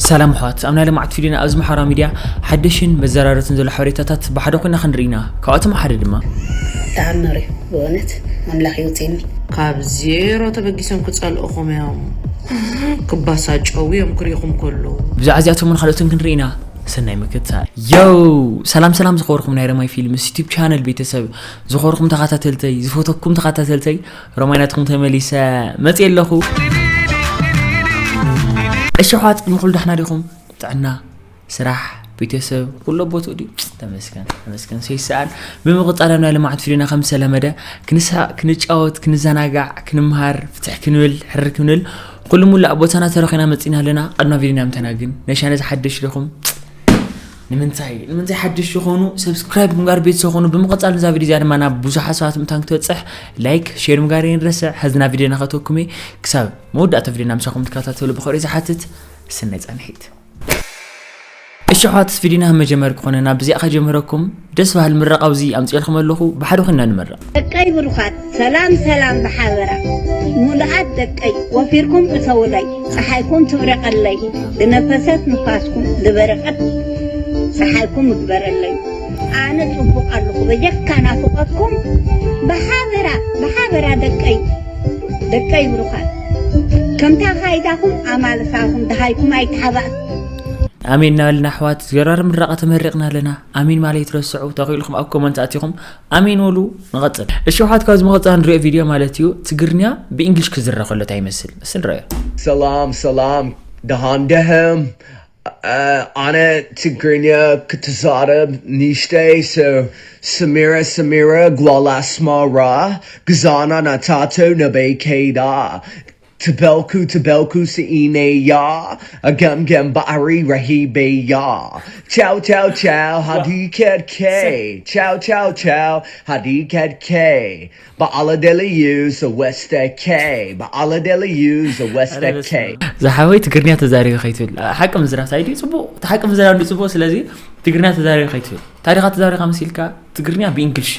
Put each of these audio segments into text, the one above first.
ሰላም ኣሕዋት፣ ኣብ ናይ ልምዓት ቪድዮና ኣብዚ ማሕበራዊ ሚድያ ሓደሽን መዘራረትን ዘሎ ሓበሬታታት ብሓደ ኮይና ክንርኢ ኢና። ካብኣቶም ሓደ ድማ ተኣምር እዩ ብእውነት ኣምላኽ ይውፅኒ። ካብ ዜሮ ተበጊሶም ክጸልእኹም እዮም። ክባሳጨው እዮም ክሪእኹም ከለዉ። ብዛዕባ እዚኣቶምን ካልኦትን ክንርኢ ኢና። ሰናይ ምክትታል። ዮው! ሰላም ሰላም ዝኸበርኩም ናይ ረማይ ፊልምስ ዩቲብ ቻነል ቤተሰብ፣ ዝኸበርኩም ተኸታተልተይ፣ ዝፈተኩም ተኸታተልተይ፣ ረማይ ናትኩም ተመሊሰ መፅየ ኣለኹ። እሺ ኣሕዋት፣ ቅድሚ ኩሉ ዳሕና ዲኹም? ጥዕና፣ ስራሕ፣ ቤተሰብ፣ ኩሉ ኣብ ቦትኡ ድዩ? ተመስገን፣ ተመስገን፣ ሰይሰኣል። ብምቕጻል ኣብ ናይ ልምዓት ቪድዮና ከም ዝተለመደ ክንስሐቕ፣ ክንጫወት፣ ክንዘናጋዕ፣ ክንምሃር፣ ፍትሕ ክንብል፣ ሕርር ክንብል፣ ኩሉ ሙላእ ቦታና ተረኺና መጺና ኣለና። ቅድሚ ቪድዮና ምተና ግን፣ ነሻነ ዝሓደሽ ዲኹም? ንምንታይ? ንምንታይ ሓደሽ ዝኾኑ ሰብስክራይብ ምግባር ቤተሰብ ዝኾኑ፣ ብምቕጻል ነዛ ቪድዮ እዚኣ ድማ ናብ ብዙሓት ሰባት ምእንታን ክትበጽሕ ላይክ፣ ሼር ምግባር የንረስዕ። ሕዚ ናብ ቪድዮና ከተኩም እየ። ክሳብ መወዳእታ ቪድዮና ምሳኹም ትከታተሉ ብኽብሪ ዝሓትት፣ ሰናይ ጻንሒት። እሺ ኣሕዋት፣ ቪድዮና መጀመር ክኾነ ናብ ብዚኣ ከጀምረኩም ደስ በሃል ምረቓ ኣብዚ ኣምፅኤልኩም ኣለኹ። ብሓደ ኮይና ንምረቕ። ደቀይ ብሩኻት፣ ሰላም ሰላም ብሓበራ። ሙሉኣት ደቀይ፣ ወፊርኩም እተውለይ፣ ፀሓይኩም ትብረቐለይ፣ ዝነፈሰት ንፋስኩም፣ ዝበረቐት ፀሓይኩም ይግበረለይ። ኣነ ፅቡቕ ኣለኹ፣ በጀካ ናፍቆትኩም ብሓበራ፣ ብሓበራ ደቀይ፣ ደቀይ ብሩኻት። ከምታ ካይዳኹም ኣማልሳኹም፣ ደሃይኩም ኣይተሓባእ። ኣሜን እናበልና ኣሕዋት፣ ዝገራርም ምረቓ ተመሪቕና ኣለና። ኣሜን ማለት ይትረስዑ፣ ተኽኢልኩም ኣብ ኮመንት ኣቲኹም ኣሜን በሉ። ንቐጽል። እሺ ኣሕዋት፣ ካብዚ መቐጻ ንሪኦ ቪድዮ ማለት እዩ፣ ትግርኛ ብእንግሊሽ ክዝረ ከሎ እንታይ ይመስል? እስኪ ንረኣዮ። ሰላም ሰላም፣ ደሃን ደህም። ኣነ ትግርኛ ክትዛረብ ንእሽተይ፣ so ሰሚራ ሰሚራ ጓል ኣስመራ፣ ግዛና ናታተው ነበይ ከይዳ፣ ትበልኩ ትበልኩ ስኢነያ፣ ኣገምገም ባሕሪ ረሂበያ። ቻው ቻው ቻው ሃዲከድከ። ቻው ቻው ቻው ሃዲከድከ። ብዓለደለዩ ዘወስተከ። ብዓለደለዩ ዘወስተከ። ዝሓወይ ትግርኛ ተዛሪበ ከይትብል። ሓቂ ምዝራብ ሳይዲ ጽቡቕ፣ እቲ ሓቂ ምዝራብ እንዲ ጽቡቕ፣ ስለዚ ትግርኛ ተዛሪበ ከይትብል። ታሪኻ ተዛሪኻ መሲልካ ትግርኛ ብእንግሊሽ።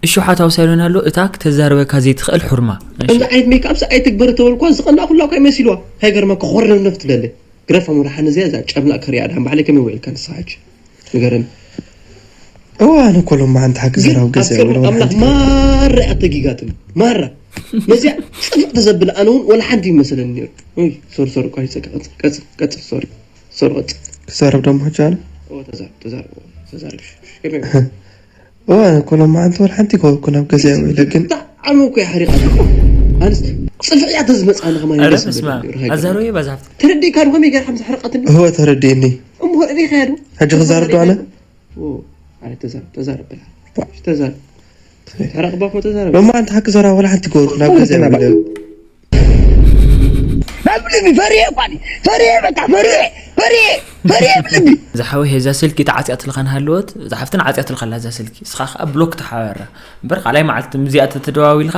እሺ ሓታው ሳይሎን ኣሎ፣ እታ ክተዛርበካ ዘይትኽእል ሑርማ። እሺ። ከምዚ ዓይነት ሜክኣፕ ሰ ኣይትግበር ተበልኳ፣ ዝቐናእ ኩላ እኳ ይመሲልዋ። ሃይገርመካ ኮርነፍነፍ ትደሊ። ግረፋ ሙርሓን እዚኣ፣ እዛ ጨምላቕ ከሪኣ ድሓን ባዕለይ ከመይ ውዒልካ ንስኻ ሕጂ? ንገረኒ። እዋ፣ ኣነ እኮ ሎማዓንቲ ሓቂ ግን ዘራዊ ገዛ ኣብ ቅድሚ የብለ ኣምላኽ ወላሓንቲ። ማራ እያ ተጊጋትኒ። ማራ። ነዚኣ ጽፍዕ ተዘብል ኣነ እውን ወላ ሓንቲ ይመሰለኒ ነይሩ። ኡይ፣ ሶሪ፣ ሶሪ፣ እኳ ይጸቅ-፣ ቀጽል፣ ቀጽል፣ ቀጽል፣ ሶሪ። ሶሪ፣ ቀጽል። ክዛረብ ደሞ ሕጂ ኣነ? ኦ፣ ተዛረብ፣ ተዛረብ፣ ተዛረብ። ከመይ? እዋ፣ ኣነ እኮ ሎማዓንቲ ወላ ሓንቲ ይኮንኩ ናብ ገዛ የብለ ግን። ብጣዕሚ እኮ እያ ሓሪቓትኒ። ኣነስ ጽፍዕ እያ ተዝመጽኣኒ ከማን ኣረ ይመስል ስማ፣ ነይሩ፣ ሃገር። ኣዛረበ ባዛፍት። ተረዲእካ ዶ ከመይ ገይራ ከም ዘሕረቐትኒ? እወ፣ ተረዲእኒ። እሞ ርኢኻያ ዶ? ሕጂ ክዛረብ ዶ ኣነ? ኦ፣ ኣረ ተዛረብ፣ ተዛረብ በላ። ባ- ተዛረብ። ተዛረብ። ተራቕባ እኮ ተዛረብ። ሎማዓንቲ ሓቂ ዘራ ወላ ሓንቲ ይኮንኩ ናብ ገዛ የብለ። በልብልኒ፣ ፈሪየ እኳ እኔ። ፈሪየ፣ በቃ፣ ፈሪየ፣ ፈሪየ፣ ፈሪየ ብልቢ። ዝሓወይ፣ እዛ ስልኪ ተዓጽያትልካ እናሃለወት፣ እዛ ሓፍትና ዓጽያትልካ ኣላ እዛ ስልኪ። ንስኻ ከኣ ብሎክ ተሓባበራ። እምበር፣ ካልኣይ መዓልቲ ምስዚኣ ተተደዋዊልካ፣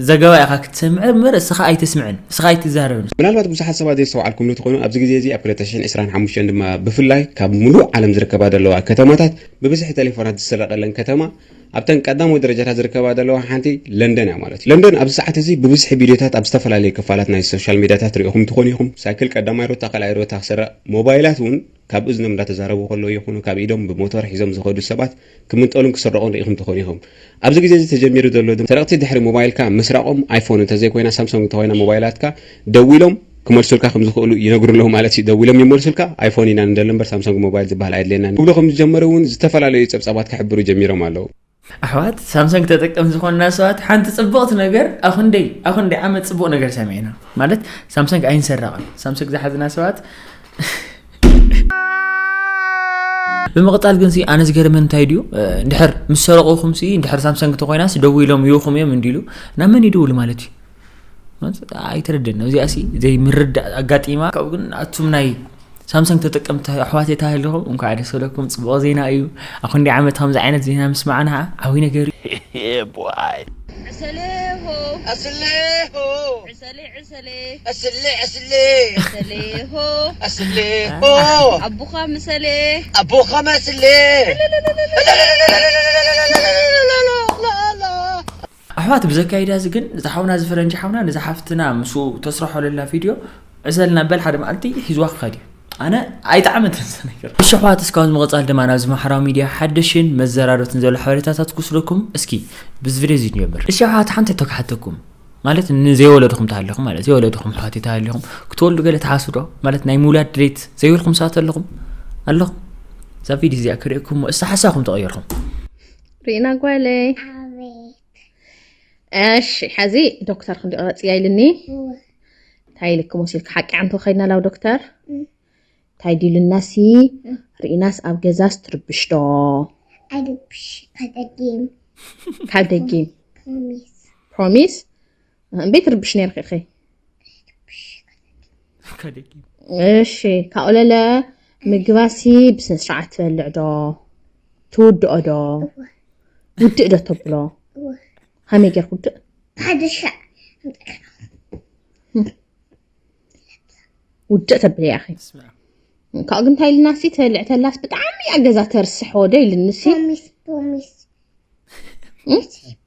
ዘገባ ኢኻ ክትሰምዕ እምበር፣ እስኻ ኣይተስምዕን፣ እስኻ ኣይትዛረብን። ምናልባት ብዙሓት ሰባት ዘይስተውዓልኩምሉ ትኾኑ፣ ኣብዚ ግዜ እዚ ኣብ ክልተ ሽሕን ዕስራን ሓሙሽተን ድማ ብፍላይ ካብ ምሉእ ዓለም ዝርከባ ዘለዋ ከተማታት ብብዝሒ ቴሌፎናት ዝስረቐለን ከተማ፣ ኣብተን ቀዳሞት ደረጃታት ዝርከባ ዘለዋ ሓንቲ ለንደን እያ ማለት እዩ። ለንደን ኣብዚ ሰዓት እዚ ብብዝሒ ቪድዮታት ኣብ ዝተፈላለዩ ክፋላት ናይ ሶሻል ሚድያታት ርኢኹም ትኾኑ ኢኹም። ሳይክል ቀዳማይ ሮታ፣ ካልኣይ ሮታ ክስረቕ፣ ሞባይላት እውን ካብ እዝኖም እንዳተዛረቡ ከለዉ ይኹኑ ካብ ኢዶም ብሞተር ሒዞም ዝኸዱ ሰባት ክምንጠሉን ክስረቑን ርኢኹም ትኾኑ ኢኹም። ኣብዚ ግዜ እዚ ተጀሚሩ ዘሎ ድማ ሰረቕቲ ድሕሪ ሞባይልካ ምስራቖም፣ ኣይፎን እንተዘይኮይና ሳምሶንግ እንተኾይና ሞባይላትካ፣ ደዊሎም ክመልሱልካ ከም ዝኽእሉ ይነግሩ ኣለዉ ማለት እዩ። ደዊሎም ይመልሱልካ፣ ኣይፎን ኢና ንደሊ እምበር ሳምሶንግ ሞባይል ዝበሃል ኣየድልየናን ክብሉ ከም ዝጀመሩ እውን ዝተፈላለዩ ጸብጻባት ክሕብሩ ጀሚሮም ኣለዉ። ኣሕዋት፣ ሳምሰንግ ተጠቀምቲ ዝኾንና ሰባት ሓንቲ ጽብቕቲ ነገር፣ ኣኹንደይ፣ ኣኹንደይ ዓመት ጽቡቕ ነገር ሰሚዕና። ማለት ሳምሰንግ ኣይንሰረቕን። ሳምሰንግ ዝሓዝና ሰባት። ብምቕጻል ግን ሲ ኣነ ዝገርመን እንታይ ድዩ፣ እ፣ እንድሕር ምስ ሰረቑኹም ሲ፣ እንድሕር ሳምሰንግ ተኾይናስ ደዊሎም ይኹም እዮም እንዲሉ፣ ናብ መን ይድውሉ ማለት እዩ? ማለት ኣይተረድእን። እዚኣ ሲ ዘይምርዳእ ኣጋጢማ። ካብኡ ግን ኣቱም ናይ ሳምሰንግ ተጠቀምቲ ኣሕዋተይ ተሃሊኹም እንኳዕ ደስ በለኩም፣ ጽቡቕ ዜና እዩ። ኣኹንዲ ዓመት ከምዚ ዓይነት ዜና ምስማዕና ዓብይ ነገር እዩ። ዕሰሌሆ ዕሰሌሆ ዕሰሌ ዕሰሌ ዕስሌ ዕስሌ ዕሰሌሆ ዕስሌሆ ኣቦኻ ምሰሌ ኣቦኻ መስሌ ኣሕዋት ብዘካይዳ እዚ ግን እዚ ሓውና እዚ ፈረንጂ ሓውና ነዚ ሓፍትና ምስኡ ተስርሖ ለላ ቪድዮ ዕሰልና በል ሓደ መዓልቲ ሒዝዋ ክኸድ እዩ። ኣነ ኣይጠዓመትን እዛ ነገር። እሺ ኣሕዋት፣ እስካብ ምቕጻል ድማ ናብዚ ማሕበራዊ ሚድያ ሓደሽን መዘራረብትን ዘሎ ሓበሬታታት ክወስደኩም። እስኪ ብዚ ቪድዮ እዚ ንጀምር። እሺ ኣሕዋት፣ ሓንቲ ሕቶ ክሓተኩም። ማለት ንዘይወለድኹም ተሃለኹም፣ ማለት ዘይወለድኹም ኣሕዋት ተሃለኹም፣ ክትወልዱ ገለ ትሓስቡ ዶ? ማለት ናይ ምውላድ ድሌት ዘይብልኩም ሰባት ኣለኹም? ኣለኹም? እዛ ቪድዮ እዚኣ ክርእየኩም እሞ እስቲ ሓሳብኩም ተቐየርኩም። ሪኢና ጓለይ። ኣቤት። እሺ፣ ሕዚ ዶክተር ክንዲ ቀረጽ እያ ኢልኒ። እወ። እንታይ ኢልክሞ ሲልክ ሓቂ ዓንቶ ከይድና ላው ዶክተር? እም። እንታይ ዲሉናሲ እም። ርኢናስ ኣብ ገዛስ ትርብሽ ዶ? ኣይርብሽ፣ ካብ ደጊም። ካብ ደጊም። ፕሮሚስ። ፕሮሚስ? እምበይ ትርብሽ ነይርኺ ኢኺ? ካብ ደጊም። እሺ፣ ካብኡ ለለ ምግባሲ ብስነ ስርዓት ትበልዕ ዶ? ትውድኦ ዶ? እወ። ውድእ ዶ ተብሎ? እወ። ሃመይ ጌርኩ ውድእ? ሓደ ሻዕ። ውድእ ተብል እያ ኣኺ። ስማዕ። ካብኡ ግን እንታይ ኢልና ሲ ትበልዕ ተላስ ብጣዕሚ እያ ገዛ ተርስሕ ወደ ኢልኒ ሲ። ፕሮሚስ፣ ፕሮሚስ። እም?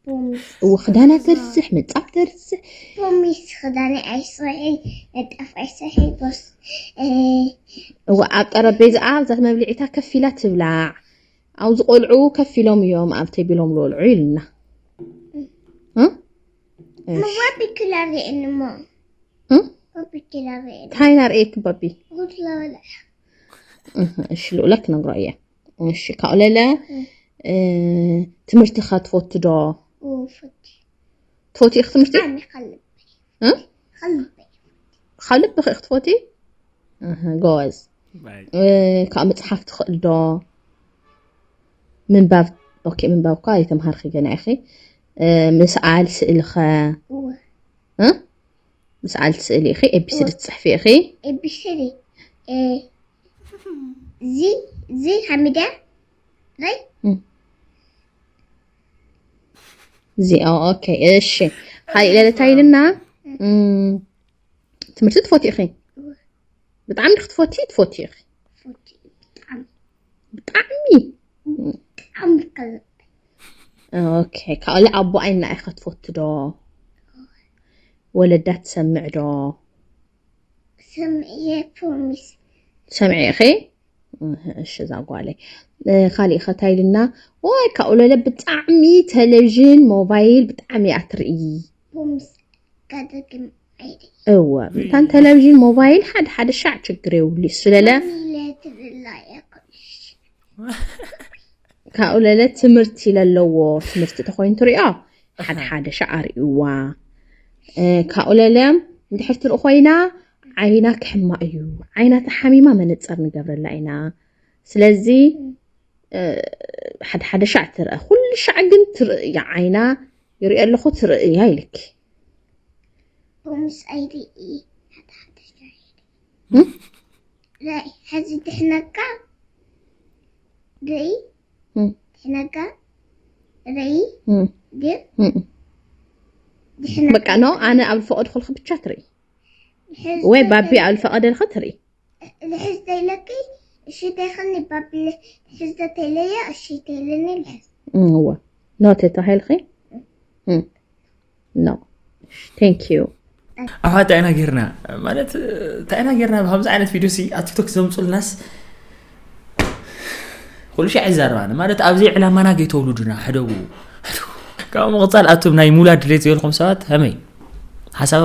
ፕሮሚስ። እወ፣ ክዳና ተርስሕ፣ ምንጻፍ ተርስሕ። ፕሮሚስ፣ ክዳነ ኣይስርሒ፣ ምንጣፍ ኣይስርሒ፣ ቦስ፣ እ፣ እወ፣ ኣብ ጠረጴዛኣ ኣብዛ መብልዒታ ከፍ ኢላ ትብላዕ። ኣብዚ ቆልዑ ከፍ ኢሎም እዮም ኣብ ቴብሎም ዝበልዑ ኢልና። እም? እሺ። እሞ ባቢ ክላሪ እንሞ። እም? ባቢ ክላሪ እን። እንታይ ናርእየኪ ባቢ? ጉድ ለበለ። እህ፣ እሺ፣ ልኡለ ክነግሮ እየ። እሺ፣ ካብኡ ለለ፣ እም። እ፣ ትምህርቲ ኸ ትፈቱ ዶ? ኦ፣ ፈቲ። ትፈቲ ኢኺ ትምህርቲ? ኣነ ኸልብ። እ? ኸልብ። ካብ ልብኺ ኢኺ ትፈቲ? እህ፣ ጎበዝ። ባይ። እ፣ ካብ መጽሓፍ ትኽእል ዶ? ምንባብ፣ ኦኬ፣ ምንባብ እኳ ኣይተምሃርኺ ገና ኢኺ። እ፣ ምስኣል ስእሊ ኸ? እወ። እ? ምስኣል ስእሊ ኢኺ፣ ኤ ቢ ሲ ዲ እወ። ትጽሕፊ ኢኺ? ኤ ቢ ሲ ዲ። እ፣ ዚ፣ ዚ ሓሚደ፣ ራይ? እም። እዚ፣ ኦ፣ ኦኬ፣ እሺ። ሃይ፣ ለለ እንታይ ኢልና? እም፣ ትምህርቲ ትፈትዩ ኢኺ? እወ። ብጣዕሚ ዲኺ ትፈትዩ? ትፈትዩ ኢኺ? ትፈትዩ፣ ብጣዕሚ። ብጣዕሚ? ብጣዕሚ ከልብ። ኦኬ፣ ካብኡ ኣቦ ኣይና ኢኻ ትፈቱ ዶ? ወለዳ ትሰምዕ ዶ? ሰምዕየ፣ ፕሮሚስ። ትሰምዒ ኢኺ? እህ፣ እሺ፣ እዛ ጓለይ። እ፣ ካሊእ ኸ እንታይ ኢልና? ወይ፣ ካብኡ ለለ ብጣዕሚ ቴሌቪዥን፣ ሞባይል ብጣዕሚ እያ ትርኢ። ፕሮሚስ፣ ከደግም ኣይደ። እወ፣ እንታን ቴሌቪዥን፣ ሞባይል ሓደ ሓደ ሻዕ ችግር የብሉ። ስለለ ማሚ ለትብላ የኮሽ። ካብኡ ለለ ትምህርቲ ለለዎ፣ ትምህርቲ ተኾይኑ ትሪኦ፣ ሓደ ሓደ ሻዕ ኣርእይዋ። እ፣ ካብኡ ለለ እንድሕር ትርኢ ኮይና፣ ዓይና ክሕማ እዩ። ዓይና ተሓሚማ መነጸር ንገብረላ ኢና። ስለዚ፣ እ፣ ሓደ ሓደ ሻዕ ትርአ። ኩሉ ሻዕ ግን ትርኢ እያ ዓይና። ይርኢ ኣለኹ፣ ትርኢ እያ ኢልኪ። ፕሮሚስ ኣይርኢ። ሓደ ሓደ ሻዕ። እም? ራይ፣ ሕዚ ድሕነካ ርኢ። እም። ድሕነካ ርኢ። እም። ግን እም። ድሕነካ በቃ፣ ኖ፣ ኣነ ኣብ ዝፈቐድኩልኪ ብቻ ትርኢ። ሕዚ ወይ ባቢ ተተይ-፣ ኣብ ዝፈቐደልኪ ትርኢ። ልሕዝ ተይለኪ፣ እሺ ተይኽኒ፣ ባቢ ልሕዝ ተተይለየ፣ እሺ ተይለኒ ልሕዝ። እም፣ እወ። ኖ ተታሂልኺ? እም። ኖ። Thank you። ኣሕዋት፣ እንታይ ኢና ጌርና? ማለት፣ እንታይ ኢና ጌርና? ብከምዚ ዓይነት ቪድዮ ሲ ኣብ ቲክቶክ ዘምፁልናስ ኩሉ ሻዕ ይዛረባና። ማለት፣ ኣብዚ ዕላማና ገይተውልዱና፣ ሕደጉ። ካብ ምቕፃል፣ ኣቱም ናይ ምውላድ ድሌት ዘይብልኩም ሰባት፣ ከመይ? ሓሳብ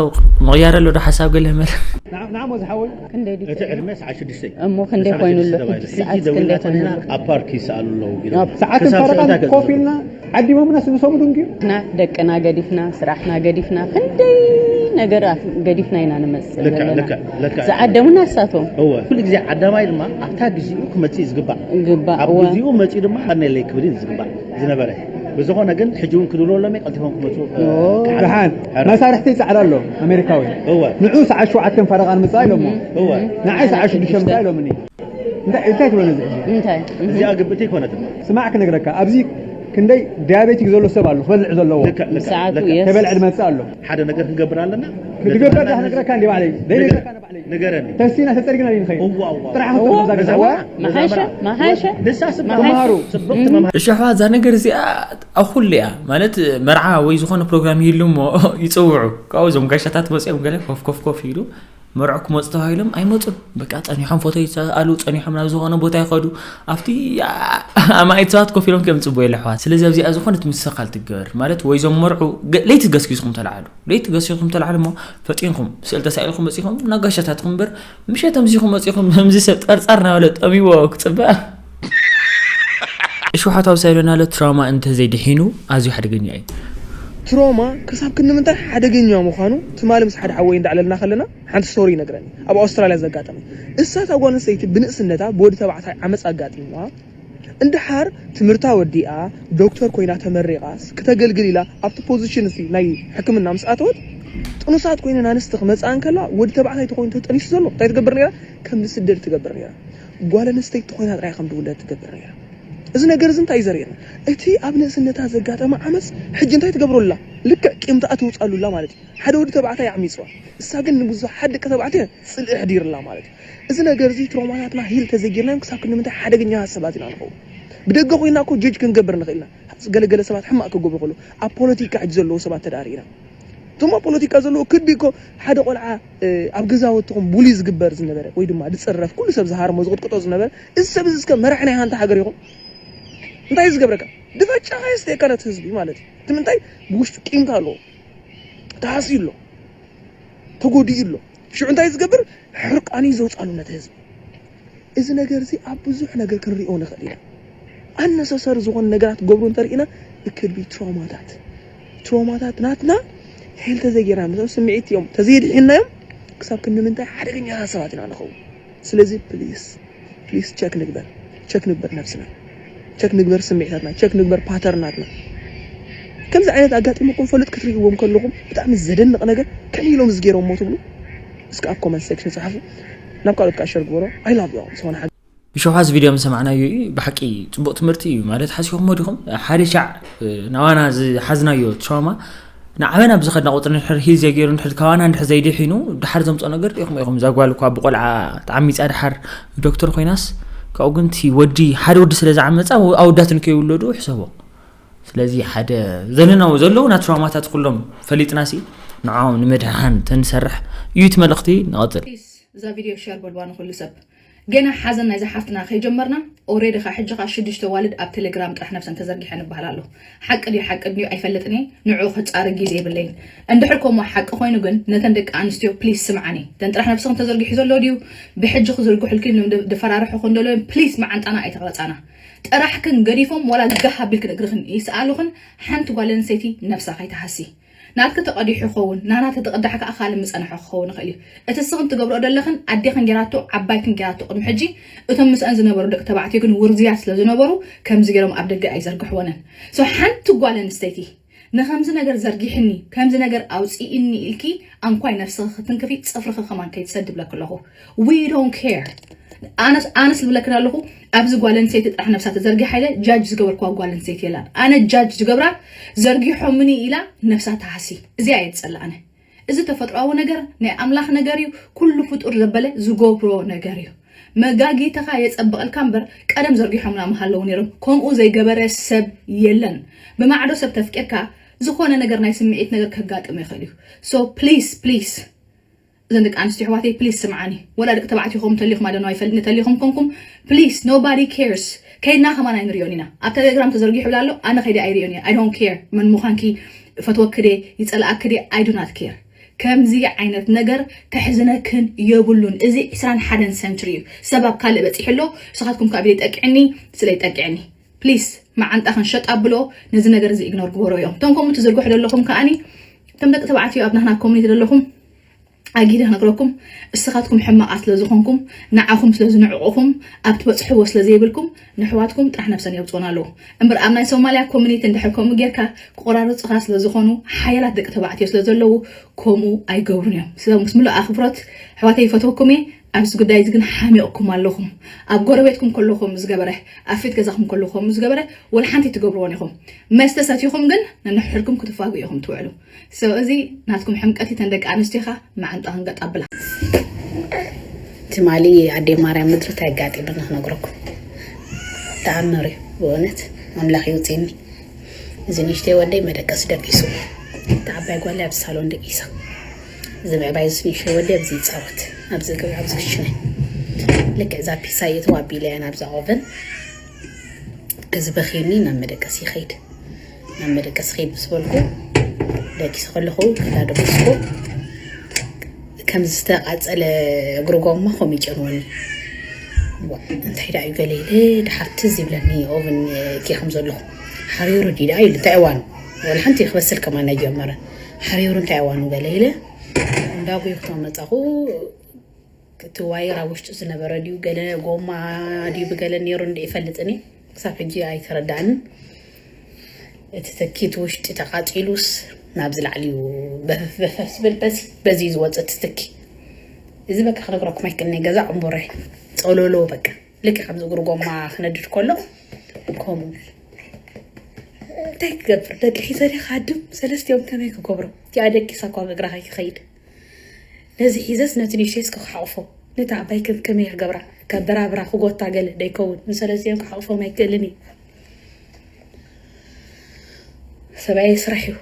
ምቕያር ኣሎ ዶ? ሓሳብ ገለ መለ? ንዓ-፣ ንዓሞ ዝሓወይ፣ ክንደይ ድዩ እቲ ዕድመ ሰዓት ሽዱሽተ እዩ። እሞ ክንደይ ሰዓት ኮይኑ ኣሎ? ሽዱሽተ ተባሂሉ። ሕጂ ሰዓት ሰዓት ክንደይ ክንደይ ኮይኑ ኣሎ? ኣብ ፓርክ ይሰኣሉ ኣለዉ ኢሎም። ኣብ ሰዓትን ክሳብ ፈረቓን ሰዓት ኮፍ ኢልና ዓዲሞምና ስንሶም ድንግዩ። ንሕና ደቅና ገዲፍና፣ ስራሕና ገዲፍና፣ ክንደይ ነገራት ገዲፍና ኢና ንመጽእ ልክዕ፣ ዘለና። ልክዕ፣ ልክዕ። ዝዓደሙና እሳቶም። እወ። ኩሉ ግዜ ዓዳማይ ድማ ኣብታ ግዜኡ ክመጽእ እዩ ዝግባእ። ይግባእ፣ ኣብ እወ። ግዜኡ መጺኡ ድማ ሓርነለይ ክብል እዩ ዝግባእ ዝነበረ። ብዝኾነ ግን ሕጂ እውን ክድውለሎም እየ፣ ቀልጢፎም ክመጹ፣ እ፣ ኦ፣ ክሓርኑ። ደሓን። ሕረ። መሳርሕቲ ይጸዓር ኣሎ፣ ኣሜሪካዊ። እወ። ንዑ ሰዓት ሸውዓተን ፈረቓ ንምጻእ ኢሎሞ። እወ። ንዓይ ሰዓት ሽዱሽተ ምጻእ ኢሎምኒ። እንታይ፣ እንታይ ትብለኒ እዚ ሕጂ? እንታይ? እዚኣ ግብእቲ ኣይኮነትን። ስማዕ ክነግረካ፣ ኣብዚ ክንደይ ዲያቤቲክ ዘሎ ሰብ ኣሎ፣ ክበልዕ ዘለዎ። ልክዕ፣ ልክዕ፣ ብሰዓቱ ልክዕ። እየ። ከይበልዐ ዝመጽእ ኣሎ። ሓደ ነገር ክንገብር ኣለና። ክትገብር ነቲ ዳህ ነግረካ እንዲ ባዕለይ። ደይ ንገር-፣ ነግረካ ንባዕለይ። ንገረኒ። ተሲና ተጸሪግና ዲንኸይ? እዋ፣ እዋ፣ እዋ። ጥራሕ እዋ፣ ክትብሎ እዛ ነዛ ገዛ። እዋ፣ መሓሸ፣ መሓሸ፣ ንሳ ስማ-፣ መሓሸ። ተምሃሩ። ጽብቕቲ እም። መምሃ-፣ እሺ፣ ኣሕዋ፣ እዛ ነገር እዚኣ ኣብ ኩሉ እያ። ማለት፣ መርዓ ወይ ዝኾነ ፕሮግራም ይህሉ እሞ ይጽውዑ። ካብኡ እዞም ጋሻታት መጺኦም ገለ ኮፍ፣ ኮፍ፣ ኮፍ ይብሉ። መርዑ ክመፁ ተባሂሎም ኣይመፁን። በቃ ጸኒሖም ፎቶ ይሰኣሉ፣ ጸኒሖም ናብ ዝኾነ ቦታ ይኸዱ። ኣብቲ ኣማኢት ሰባት ኮፍ ኢሎም ከም ጽቡቅ የለ ኣሕዋት። ስለዚ ኣብዚኣ ዝኾነት ምስተኻል ትገበር ማለት ወይ ዞም መርዑ ለይቲ ገስጊስኩም ተለዓሉ፣ ለይቲ ገስጊስኩም ተለዓሉ እሞ ፈጢንኩም ስእል ተሳኢልኩም መጺኹም ናጋሻታትኩም እምበር ምሸት ተምዚኹም መጺኹም ከምዚ ሰብ ጠርጻር ናበለ ጠሚዎ ክጽበ እሽውሓታዊ ሳይሎናለ ትራውማ እንተዘይድሒኑ ኣዝዩ ሓደገኛ እዩ። ትሮማ ክሳብ ክንምንታይ ሓደገኛ ምዃኑ ትማሊ ምስ ሓደ ሓወይ እንዳዕለልና ከለና ሓንቲ ስቶሪ ይነግረኒ። ኣብ ኣውስትራልያ ዘጋጠመ። እሳ እታ ጓል ኣንስተይቲ ብንእስነታ ብወዲ ተባዕታይ ዓመፅ ኣጋጢምዋ እንድሓር ትምህርታ ወዲኣ ዶክተር ኮይና ተመሪቓስ ክተገልግል ኢላ ኣብቲ ፖዚሽን እዚ ናይ ሕክምና ምስ ኣተወት ጥኑሳት ኮይነን ኣንስቲ ክመፅኣ እንከላ ወዲ ተባዕታይ ተኮይኑ ተጠኒሱ ዘሎ እንታይ ትገብር ነይራ? ከም ዝስደድ ትገብር ነይራ። ጓል ኣንስተይቲ ኮይና ጥራይ ከም ትውለድ ትገብር ነይራ። እዚ ነገር እዚ እንታይ እዩ ዘርእየና? እቲ ኣብ ንእስነታ ዘጋጠመ ዓመፅ ሕጂ እንታይ ትገብሮ ኣላ? ልክዕ ቂምታኣ ትውፃሉ ኣላ ማለት እዩ። ሓደ ወዲ ተባዕታይ ኣዕሚፅዋ፣ እሳ ግን ንብዙሕ ሓደ ደቂ ተባዕትዮ ፅልኢ ኣሕዲርላ ማለት እዩ። እዚ ነገር እዚ ትሮማታትና ሂል ተዘይጌርናዮም ክሳብ ክንምንታይ ሓደገኛታት ሰባት ኢና ንኸውን። ብደገ ኮይና እኮ ጀጅ ክንገብር ንኽእል ኢና። ገለገለ ሰባት ሕማቕ ክገብሩ ከለዉ ኣብ ፖለቲካ ሕጂ ዘለዉ ሰባት ተዳሪእና እቶም ኣብ ፖለቲካ ዘለዉ ክቢ እኮ ሓደ ቆልዓ ኣብ ገዛወትኹም ቡሊ ዝግበር ዝነበረ ወይ ድማ ዝፅረፍ ኩሉ ሰብ ዝሃርሞ ዝቕጥቅጦ ዝነበረ እዚ ሰብ እዚ እስከ መራሕ ናይ ሃንቲ ሃገር ይኹን እንታይ እዩ ዝገብረካ ድፈጫኻ የስተየካ ነቲ ህዝቢ ማለት እዩ እቲ ምንታይ ብውሽጡ ቂምታ ኣለዎ ተሃስዩ ኣሎ ተጎዲኡ ኣሎ ሽዑ እንታይ ዝገብር ሕርቃኑ እዩ ዘውፃሉ ነቲ ህዝቢ እዚ ነገር እዚ ኣብ ብዙሕ ነገር ክንሪኦ ንኽእል ኢና ኣነሰሰሪ ዝኾነ ነገራት ገብሩ እንተርኢና እክድቢ ትሮማታት ትሮማታት ናትና ሄል ተዘይጌርና ምስኦም ስምዒት እዮም ተዘይድሒናዮም ክሳብ ክንምንታይ ሓደገኛታት ሰባት ኢና ንኸውን ስለዚ ፕሊስ ፕሊስ ቸክ ንግበር ቸክ ንግበር ነብስና ቸክ ንግበር ስምዒታትና ቸክ ንግበር ፓተርናትና ከምዚ ዓይነት ኣጋጢሙኩም ፈልጥ ክትርእይዎም ከለኹም ብጣዕሚ ዘደንቕ ነገር ከመይ ኢሎም ዝገይሮሞ ትብሉ እስከ ኣብ ኮመንት ሴክሽን ጸሓፉ ናብ ካልኦት ከዓ ሸር ግበሮ I love you ዝኾነ ሓደ ሸውሓስ ቪድዮ ምሰማዕናዮ እዩ ብሓቂ ፅቡቅ ትምህርቲ እዩ ማለት ሓሲኹሞ ዲኹም ሓደ ሻዕ ናባና ዝሓዝናዮ ትራውማ ንዓበና ብዝኸድና ቁፅሪ ንድሕር ሂል ዘይገይሩ ንድሕር ካባና ንድሕር ዘይድሒኑ ድሓር ዘምፅኦ ነገር ኢኹም ኢኹም እዛ ጓል እኳ ብቆልዓ ተዓሚፃ ድሓር ዶክተር ኮይናስ ካብኡ ግን እቲ ወዲ ሓደ ወዲ ስለ ዝዓመፃ ኣወዳት ንከይውለዱ ሕሰቦ ስለዚ ሓደ ዘለናዎ ዘለውና ትራውማታት ኩሎም ፈሊጥና ሲ ንዓኦም ንምድሓን ተንሰርሕ እዩ እቲ መልእኽቲ ንቐፅል። እዛ ቪድዮ ሸር በልዋ ንኹሉ ሰብ። ገና ሓዘን ናይዛ ሓፍትና ከይጀመርና ኦሬዲ ኻ ሕጂ ኻ ሽዱሽተ ዋልድ ኣብ ቴሌግራም ጥራሕ ነብሰን ተዘርጊሐን ይበሃል ኣሎ። ሓቂ ድዩ ሓቂ ድዩ ኣይፈልጥን እየ። ንዑ ክጻረ ግዜ የብለይን። እንድሕር ከምኡ ሓቂ ኮይኑ ግን ነተን ደቂ ኣንስትዮ ፕሊስ ስምዓኒ። ተን ጥራሕ ነብስኽን ተዘርጊሑ ዘሎ ድዩ ብሕጂ ክዝርግሑልኪ ኢሎም ድፈራርሑኽን ደሎ እዮም ፕሊስ መዓንጣና ኣይተቕረጻና። ጥራሕክን ገዲፎም ዋላ ጋህ ኣቢልክን እግርኽን ይስኣሉኽን ሓንቲ ጓል ኣንስተይቲ ነብሳ ከይትሃሲ። ናትኪ ተቐዲሑ ክኸውን ናና ተተቐዳሕ ከዓ ካልእ ምጸንሖ ክኸውን ይኽእል እዩ። እቲ ስኽን ትገብርኦ ደለኽን ኣዴኽን ጌራቶ ዓባይክን ጌራቶ ቅድሚ ሕጂ እቶም ምስአን ዝነበሩ ደቂ ተባዕትዮ ግን ውርዝያት ስለ ዝነበሩ ከምዚ ገይሮም ኣብ ደገ ኣይዘርግሕወንን። So ሓንቲ ጓል ኣንስተይቲ ንኸምዚ ነገር ዘርጊሕኒ ከምዚ ነገር ኣውፅእኒ ኢልኪ ኣንኳይ ነብስኺ ክትንክፊ ፅፍርኺ ከማን ከይትሰዲ ብለኪ ኣለኹ። We don't care ኣነስ ኣነስ ዝብለክን ኣለኹ ኣብዚ ጓል ኣንስተይቲ ጥራሕ ነብሳ ተዘርጊሓ ኢለ ጃጅ ዝገበርክዋ ጓል ኣንስተይቲ የላን ኣነ ጃጅ ዝገብራ ዘርጊሖምኒ ኢላ ነብሳ ትሃሲ እዚኣ እየ ዝፀልእ ኣነ እዚ ተፈጥሮኣዊ ነገር ናይ ኣምላኽ ነገር እዩ ኩሉ ፍጡር ዘበለ ዝገብሮ ነገር እዩ መጋጊትኻ የፀብቐልካ እምበር ቀደም ዘርጊሖምና ምሃለዉ ነይሮም ከምኡ ዘይገበረ ሰብ የለን ብማዕዶ ሰብ ተፍቂርካ ዝኾነ ነገር ናይ ስምዒት ነገር ከጋጥም ይኽእል እዩ so please please እዘን ደቂ ኣንስትዮ ኣሕዋተይ ፕሊስ ስምዓኒ ወላ ደቂ ተባዕትዮ ኹም ተሊኹም ኣደነዋ ይፈልጥኒ ተሊኹም ኮንኩም please nobody cares ከይድና ከማን ኣይንሪኦን ኢና ኣብ ቴሌግራም ተዘርጊሑ ብላ ኣሎ ኣነ ከይደ ኣይሪኦን እየ I don't care መን ምዃንኪ ፈትወኪ ድየ ይፀልኣኪ ድየ I do not care ከምዚ ዓይነት ነገር ከሕዝነክን የብሉን እዚ ዕስራን ሓደን ሰንችሪ እዩ ሰብ ኣብ ካልእ በፂሑ ኣሎ ንስኻትኩም ካብ ኢለይ ጠቅዕኒ ስለይ ጠቅዕኒ ፕሊስ መዓንጣኽን ሸጥ ኣብሎ ነዚ ነገር እዚ ኢግኖር ግበሮ እዮም እቶም ከምኡ ትዝርግሑ ዘለኹም ከዓኒ እቶም ደቂ ተባዕትዮ ኣብ ናህና ኮሚኒቲ ዘለኹም ኣጊደ ክነግረኩም እስኻትኩም ሕማቓት ስለ ዝኾንኩም ንዓኹም ስለ ዝንዕቑኹም ኣብ ትበፅሕዎ ስለ ዘይብልኩም ንሕዋትኩም ጥራሕ ነብሰን የውፅኡን ኣለዉ እምበር ኣብ ናይ ሶማልያ ኮሚኒቲ እንድሕር ከምኡ ጌርካ ክቆራርፅኻ ስለ ዝኾኑ ሓያላት ደቂ ተባዕትዮ ስለ ዘለዉ ከምኡ ኣይገብሩን እዮም ስለ ምስ ምሉእ ኣኽብሮት ኣሕዋተይ ይፈትወኩም እየ ኣብዚ ጉዳይ እዚ ግን ሓሚቕኩም ኣለኹም ኣብ ጎረቤትኩም ከለኹም ዝገበረ ኣብ ፊት ገዛኹም ከለኹም ዝገበረ ወላ ሓንቲ ትገብርዎን ኢኹም መስተ ሰቲኹም ግን ነንሕድኩም ክትፋጉ ኢኹም ትውዕሉ So እዚ ናትኩም ሕምቀት እተን ደቂ ኣንስትዮኻ መዓንጣኽን ገጥ ኣብላ። ትማሊ ኣደይ ማርያም ምድሪ እንታይ ኣጋጢሙኒ ክነግረኩም ተኣምር እዩ ብእውነት ኣምላኽ ይውፅኒ እዚ ንእሽተይ ወደይ መደቀሲ ደቂሱ እታ ዓባይ ጓለይ ኣብ ሳሎን ደቂሳ እዚ ምዕባይ ዝስንሸ ወዲ ኣብዚ ይፃወት፣ ኣብዚ ገ- ኣብዚ ክሽነ ልክዕ እዛ ፒሳ እየትዋ ኣቢለያ ናብዛ ኦቨን። እዚ በኺኒ ናብ መደቀስ ይኸይድ። ናብ መደቀስ ኸይድ ምስ በልኩ ደቂሰ ከለኹ ከላ ደቀስኩ ከም ዝተቓፀለ እግሪ ጎማ ከም ይጨንወኒ። ዋ፣ እንታይ ደኣ እዩ ገለ ኢለ ድሓር ትዝ ይብለኒ ኦቨን ኬ ከም ዘለኹ ሓሪሩ ድዩ ደኣ ኢሉ እንታይ እዋኑ ወላ ሓንቲ ክበስል ከማን ኣይጀመረን። ሓሪሩ እንታይ እዋኑ ገለ ኢለ እንዳጎየኩ መጻኹ። እቲ ዋየር ኣብ ውሽጡ ዝነበረ ድዩ ገለ ጎማ ድዩ ብገለ ነይሩ እንደ ይፈልጥኒ ክሳብ ሕጂ ኣይተረዳእንን። እቲ ትኪት ውሽጢ ተቃፂሉስ ናብዚ ላዕሊ እዩ በፈፍ በፈፍ ዝብል በዚ በዚ እዩ ዝወፅእ እቲ ትኪ። እዚ በቃ ክነግረኩም ኣይክእልኒ ገዛ ዕንቡረ ፀሎሎ በቃ ልክዕ ከምዚ እግሪ ጎማ ክነድድ ከሎ ከምኡ እንታይ ክገብር ደቂ ሒዘ ደ ካድም ሰለስቲኦም ከመይ ክገብሮ እቲኣ ደቂሳ እኳ ብእግራ ከይክኸይድ ነዚ ሒዘስ ነቲ ንእሽተይስ ክሓቕፎ ነቲ ዓባይ ከም ከመይ ክገብራ ካብ በራብራ ክጎታ ገለ ደይከውን ንሰለስቲኦም ክሓቕፎም ኣይክእልን እዩ። ሰብኣይ ስራሕ እዩ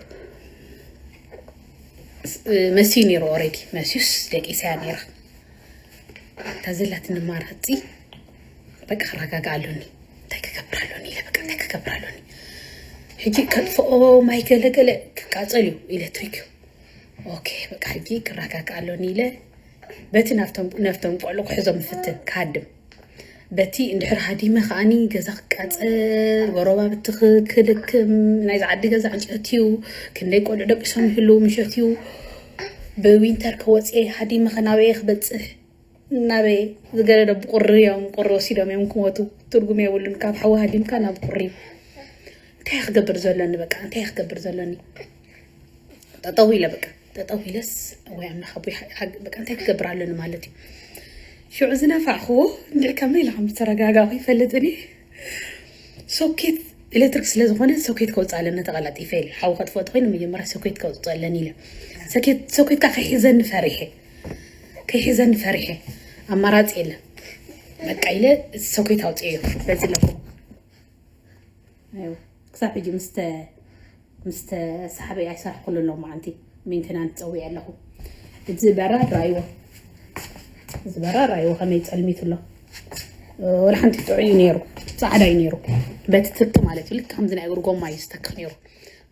መስዩ ነይሩ ኦረዲ መስዩስ ደቂሰያ ነይራ። እታ ዘላትኒ ኣማራፂ በቃ ክረጋጋ ኣሎኒ። እንታይ ክገብር ኣሎኒ ኢለ በቃ እንታይ ክገብር ኣሎኒ። ሕጂ ከጥፍኦ ማይ ገለገለ ክቃፀል እዩ ኤሌክትሪክ እዩ። ኦኬ በቃ ሕጂ ክረጋጋ ኣሎኒ ኢለ በቲ ናብቶም ናብቶም ቆልዑ ክሕዞም ይፍትን ክሃድም። በቲ እንድሕር ሃዲመ ከዓኒ ገዛ ክቃፀል ጎረባብቲ ክልክም ናይዚ ዓዲ ገዛ ዕንጨት እዩ። ክንደይ ቆልዑ ደቂሶም ይህልው ምሸት እዩ። ብዊንተር ከወፅኤ ሃዲመ ከናበየ ክበፅሕ ናበይ ዝገደደ ብቁሪ እዮም ቁሪ ወሲዶም እዮም ክሞቱ። ትርጉም የብሉን ካብ ሓዊ ሃዲምካ ናብ ቁሪ። እንታይ ክገብር ዘለኒ በቃ እንታይ ክገብር ዘለኒ። ጠጠው ኢለ በቃ ጠጠው ኢለስ ወይ ኣምላኽ ኣቦይ ሓ- ሓግ- በቃ እንታይ ክገብር ኣለኒ ማለት እዩ። ሽዑ ዝነፋዕክዎ እንድዒ ከመይ ኢለ ከም ዝተረጋጋኹ ይፈልጥኒ። ሶኬት ኤሌክትሪክ ስለ ዝኾነ ሶኬት ከውፅእ ኣለኒ ተቐላጢፈ ኢለ ሓዊ ከጥፍኦ ተኮይነ መጀመርያ ሶኬት ከውፅእ ኣለኒ ኢለ ሶኬት ሶኬት ከዓ ከይሒዘኒ ፈሪሐ ከይሒዘኒ ፈሪሐ ኣማራፂ የለን በቃ ኢለ ሶኬት ኣውፅኤዮ በዚ ኣለኹ። ክሳብ ሕጂ ምስ ተሳሕበ ኣይሰርሕኩሉ ኣለኹ መዓንቲ ሜንቴናንስ ፀዊዐ ኣለኹ። እዚ በራድ ራእይዎ እዚ በራድ ራእይዎ ከመይ ፀልሚቱ ኣሎ። ወላ ሓንቲ ጥዑይ እዩ ነይሩ ፃዕዳ እዩ ነይሩ በቲ ትኪ ማለት እዩ ልክ ከምዚ ናይ እግሪ ጎማ እዩ ዝተክኽ ነይሩ።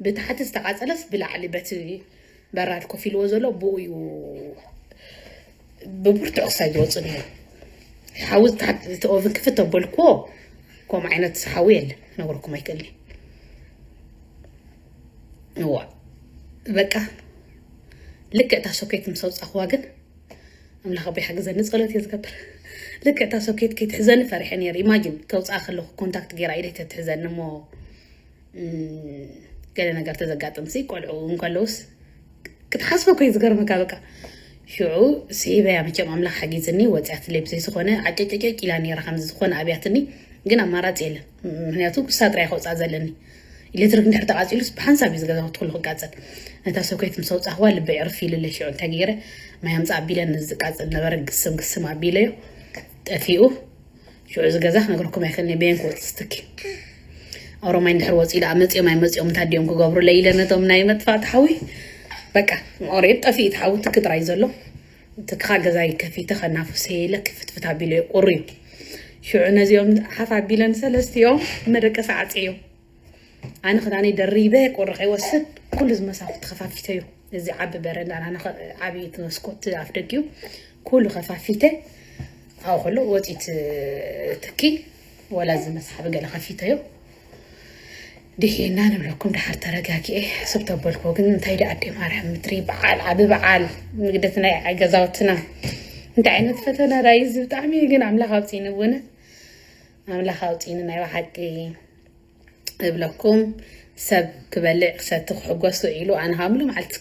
ብታሕቲ ዝተቃፀለስ ብላዕሊ በቲ በራድ ኮፍ ኢልዎ ዘሎ ብኡ እዩ ብብርቱዕ ክሳይ ዝወፅእ ነይሩ። ሓዊ ታሕቲ እቲ ኦቭን ክፍት ተበልክዎ ከምኡ ዓይነት ሓዊ የለን ክነግረኩም ኣይክእልን እዋ በቃ ልክዕ እታ ሶኬት ምስ ኣውፃእኽዋ ግን ኣምላኽ ኣቦይ ሓግዘኒ ፀሎት እየ ዝገብር። ልክዕ እታ ሶኬት ከይትሕዘኒ ፈሪሐ ነይረ ኢማጂን ከውፃኣ ከለኹ ኮንታክት ገይራ ኢደይ ተትሕዘኒ እሞ ገለ ነገር ተዘጋጥም ሲ ቆልዑ እንከለውስ ክትሓስቦ ኮይ ዝገርመካ በቃ ሽዑ ስዒበያ መቸም ኣምላኽ ሓጊዝኒ ወፅያትለይ ብዘይ ዝኾነ ዓጨጨጨጭ ኢላ ነይራ ከምዚ ዝኾነ ኣብያትኒ ግን ኣማራፂ የለን ምክንያቱ ክሳ ጥራይ ከውፃእ ዘለኒ ኤሌክትሪክ እንድሕር ተቃፂሉስ ብሓንሳብ እዩ ዝገዛውት ኩሉ ክቃፀል ነታ ሰኮይት ምስ ኣውፃእኽዋ ልበይ ዕርፍ ኢሉለይ ሽዑ እንታይ ገይረ ማይ ኣምፃእ ኣቢለ ንዝቃፅል ነበረ ግስም ግስም ኣቢለዮ ጠፊኡ ሽዑ እዚ ገዛ ክነግረኩም ኣይክእልን እየ በየን ክወፅእ ስትኪ ኣውሮማይ እንድሕር ወፂኡ ደኣ መፂኦም ኣይመፂኦም እንታይ ድዮም ክገብሩለይ ኢለ ነቶም ናይ መጥፋእቲ ሓዊ በቃ ኦሬድ ጠፊኡ እቲ ሓዊ ትኪ ጥራይ ዘሎ ትክኻ ገዛይ ከፊተ ከናፍሰ ኢለ ክፍትፍት ኣቢለ ቁሪ እዩ ሽዑ ነዚኦም ሓፍ ኣቢለን ሰለስቲኦም መደቀሲ ዓፅዮም ኣነ ክዳነይ ደሪበ ቁሪ ከይወስድ ኩሉ ዝመሳኩ ተኸፋፊተዩ እዚ ዓቢ በረንዳና ዓብይቲ መስኮት ኣፍ ደጊኡ ኩሉ ከፋፊተ ኣብኡ ከሎ ወፂት ትኪ ወላ እዚ መስሓቢ ገለ ከፊተዮ ድሒና ንብለኩም ድሓር ተረጋጊኤ ስብ ተበልኩ ግን እንታይ ዳ ኣደ ማርያም ምድሪ በዓል ዓቢ በዓል ንግደት ናይ ገዛውትና እንታይ ዓይነት ፈተና ዳዩ እዚ ብጣዕሚ ግን ኣምላኽ ኣውፂኒ ብእውነት ኣምላኽ ኣውፂኒ ናይ ብሓቂ እብለኩም ሰብ ክበልዕ ክሰቲ ክሕጎስ ውዒሉ ኣነ ከዓ ምሉ መዓልቲ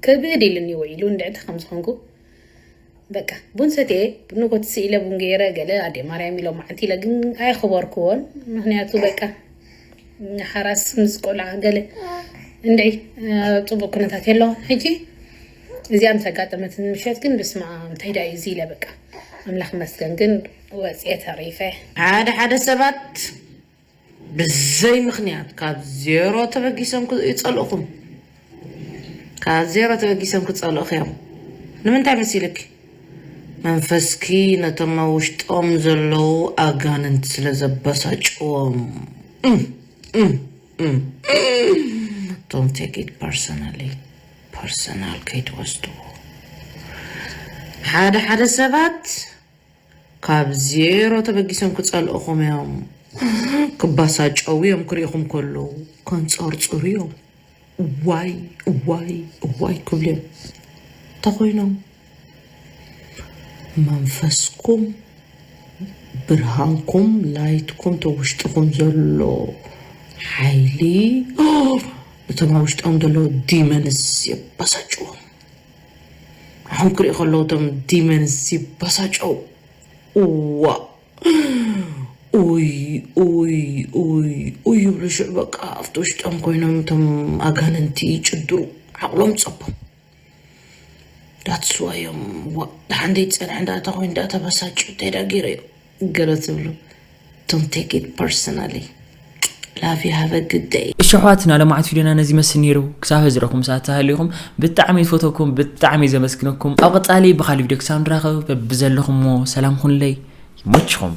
ክብድ ኢሉኒ ውዒሉ እንድዕቲ ከም ዝኾንኩ በቃ ቡን ሰትየ ንጎት ስኢለ ቡን ገይረ ገለ ኣደ ማርያም ኢሎም መዓልቲ ኢለ ግን ኣየኽበርክዎን ምክንያቱ በቃ ሓራስ ምስ ቆልዓ ገለ እንድዒ ኣብ ፅቡቅ ኩነታት የለውን ሕጂ እዚኣ ምስ ኣጋጠመትን ምሸት ግን ብስማ እንታይ ዳ እዩ እዚ ኢለ በቃ ኣምላኽ መስገን ግን ወፅየ ተሪፈ ሓደ ሓደ ሰባት ብዘይ ምኽንያት ካብ ዜሮ ተበጊሶም ይጸልእኹም ካብ ዜሮ ተበጊሶም ክጸልእኹ እዮም ንምንታይ መሲልኪ? መንፈስኪ ነቶም ኣብ ውሽጦም ዘለዉ ኣጋንንቲ ስለ ዘበሳጭዎም። እም፣ እም፣ እም፣ እም። Don't take it personally. ፐርሰናል ከይትወስድዎ። ሓደ ሓደ ሰባት ካብ ዜሮ ተበጊሶም ክጸልእኹም እዮም። ክባሳጨው እዮም፣ ክርእኹም ከለዉ ከንጸርጽሩ እዮም። እዋይ እዋይ እዋይ ክብሉ እዮም። እንተኾይኖም መንፈስኩም፣ ብርሃንኩም፣ ላይትኩም፣ ተውሽጥኹም ዘሎ ሓይሊ እቶም ኣብ ውሽጦም ዘለዉ ዲመንስ የባሳጭዎም። ንዓኹም ክርኢ ከለዉ እቶም ዲመንስ ይባሳጨው። እዋ ኡይ ኡይ ኡይ ኡይ ይብሉ። ሽዑ በቃ ኣብቲ ውሽጦም ኮይኖም እቶም ኣጋንንቲ ይጭድሩ፣ ዓቕሎም ጸቦም። ዳትስ ዋይ እዮም ዋ፣ ደሓን ደይጸንሐ እንዳታ ኮይኑ እንዳተበሳጩ እንታይ ዳ ገይረዮ ገለ ትብሉ። Don't take it personally. Love you, have a good day. እሺ ኣሕዋትና፣ ሎማዓት ቪድዮና ነዚ መስል ነይሩ። ክሳብ ሕዚ ረኹም ሰዓት ተሃሊኹም ብጣዕሚ ይፈተኩም፣ ብጣዕሚ ዘመስግነኩም። ኣብ ቀጻሊ ብኻሊ ቪድዮ ክሳብ ንራኸብ በብዘለኹሞ ሰላም ኩንለይ፣ ይመችኹም።